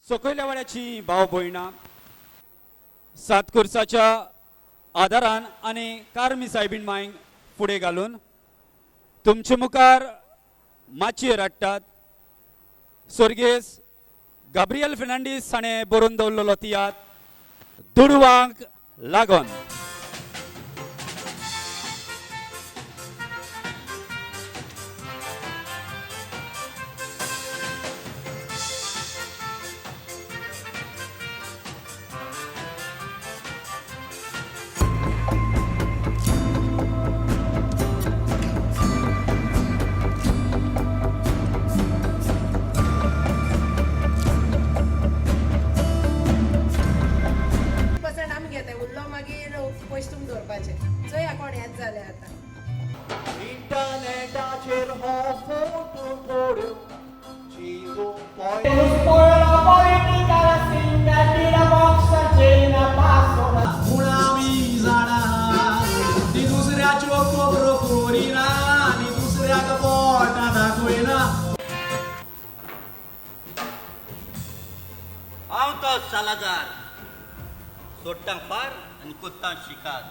सकयल्या वाड्याची भाव भयणां सात कोर्साच्या आदारान आनी कार्मी सायबीण मांयक फुडें घालून तुमचे मुखार माचयेर हाडटात स्वर्गेस गाब्रियल फेर्नांडीस हाणें बरोवन दवरलेलो तियात्र दुडवांक लागोन. पर्संट आमी घेताय, उरलो मागीर पयशे तुमी दवरपाचे. चोया कोण हेंच जालें आतां. इंटरनेटाचेर हो फोटो थोड्यो चिंतूंक पूण आमी जाणा ती दुसऱ्याच्यो खबरो करिना आनी दुसऱ्याक पोटां दाखयना. हांव तो सालाजार, सोडटां फार आनी कोत्तां शिकार.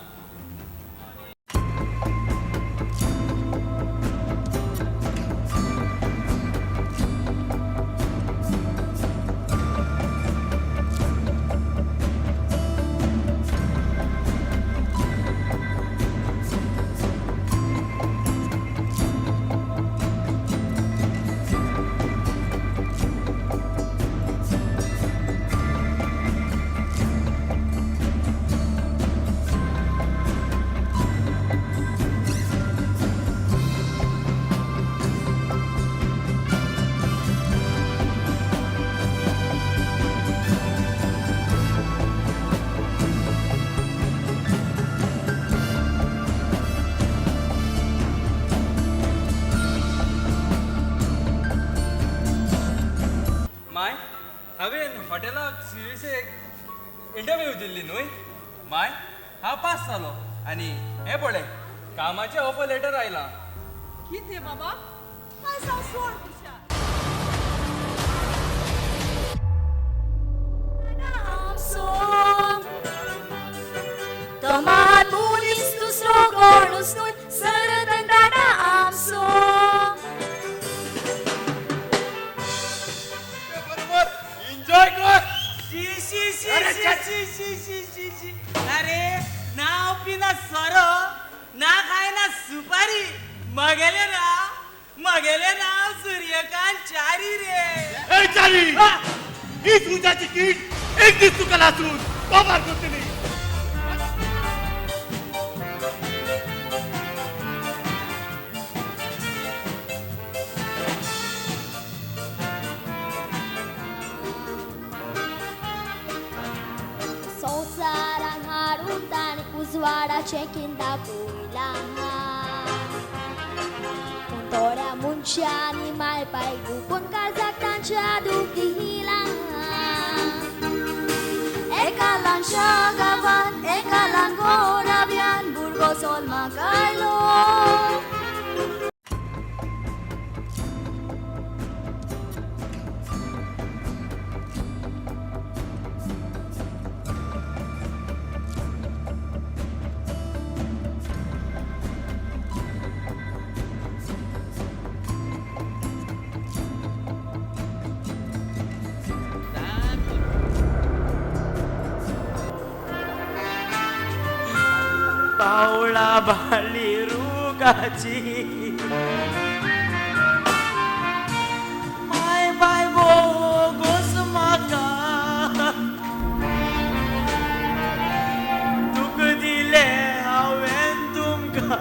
माय, हांवें हॉटेलाक सिरियस इंटरव्यू दिल्ली न्हय माय, हांव पास जालो आनी हें पळय कामाचें ऑफर लेटर आयलां. कितें बाबा, आयज हांव सोड तुज्या. तो पुलीस दुसरो कोणूच न्हय, सरदन दादा आमचो. बरोबर एन्जॉय कर. शी शी शी शी शी शी शी शी. अरे, नाव पिना सोरो, ना खायना सुपारी. मगेले नाव, मगेले नाव सूर्यकांत च्यारी रे. ए चारी, ही तुझ्याची कीट एक दीस तुका लासून काबार करतली. संवसारान हाडून ताणें उजवाडाचें किंदा पळयलां, पूण थोड्या मनशांनी माय पायक दुखून काळजाक तांच्या दूख दिलां. एका ल्हानशा गांवांत एका ल्हान घोराब्यान भुरगो जल्माक आयलो. पावळा बाळी रुगाची, माय बाय बोगोस म्हाका दुख दिले हांवें तुमकां.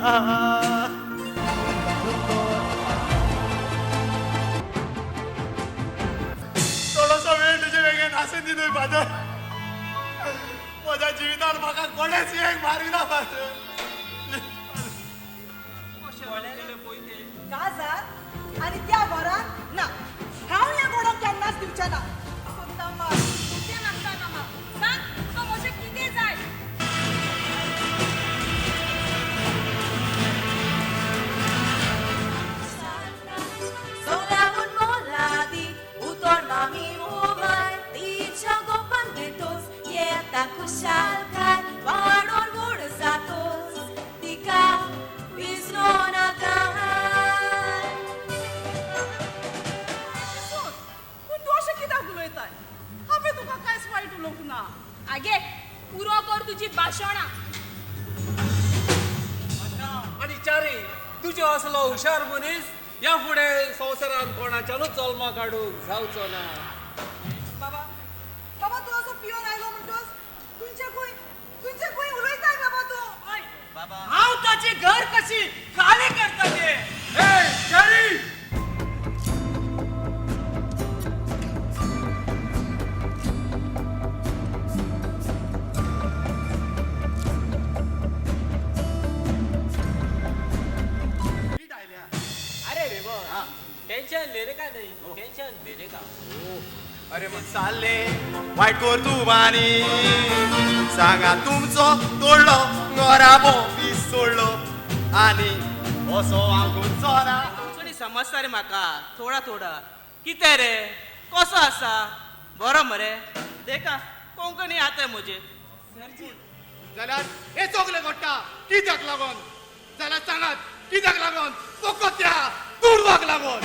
थोडोसो वेळ तुजे वेगेन आसून दी न्हय फादर. म्हज्या जिवितान म्हाका कोणेच एक मारिना फादर. काजार आनी त्या घरान ना, हांव ह्या घोडोक केन्नाच दिवचें ना. सोदता मार, कितें मागता मामा, सांग तुका म्हजें कितें जाय. सोलाmun moladi, utor mami umay, ti खुशालकाय वाडोवन गोडसातोच तिका विसरो नाका. किशोर, पूण तूं अशें कित्याक उलयताय? हांवें तुका कांयच वायट उलोवंक ना. आगे पुरो कर तुजी भाशणां. आनी चारी, तुज्यो असलो हुशार मनीस ह्या फुडें संवसारांत कोणाच्यानूच जल्मा काडूंक जावचो ना. बाबा, बाबा, तूं असो पियोन आयलो म्हणटोच खंयचे खंय खंयचे खंय उलयताय बाबा तूं. हांव ताची घर कशी खाली करता ते. ए चारी! अरे रे, टेन्शन लेने का नहीं, टेन्शन देने का. अरे मग चालले वायट तू सांगा तुमचो तोडलो घराबो बी सोडलो आनी असो हांव करचो ना. कोंकणी समजता रे म्हाका थोडा थोडा. कितें रे, कसो आसा, बरो मरे? देखा, कोंकणी आतां म्हजे. जाल्यार हे सगळे घडटा कित्याक लागून? जाल्यार सांगात, कित्याक लागून? फकत त्या दुडवाक लागून.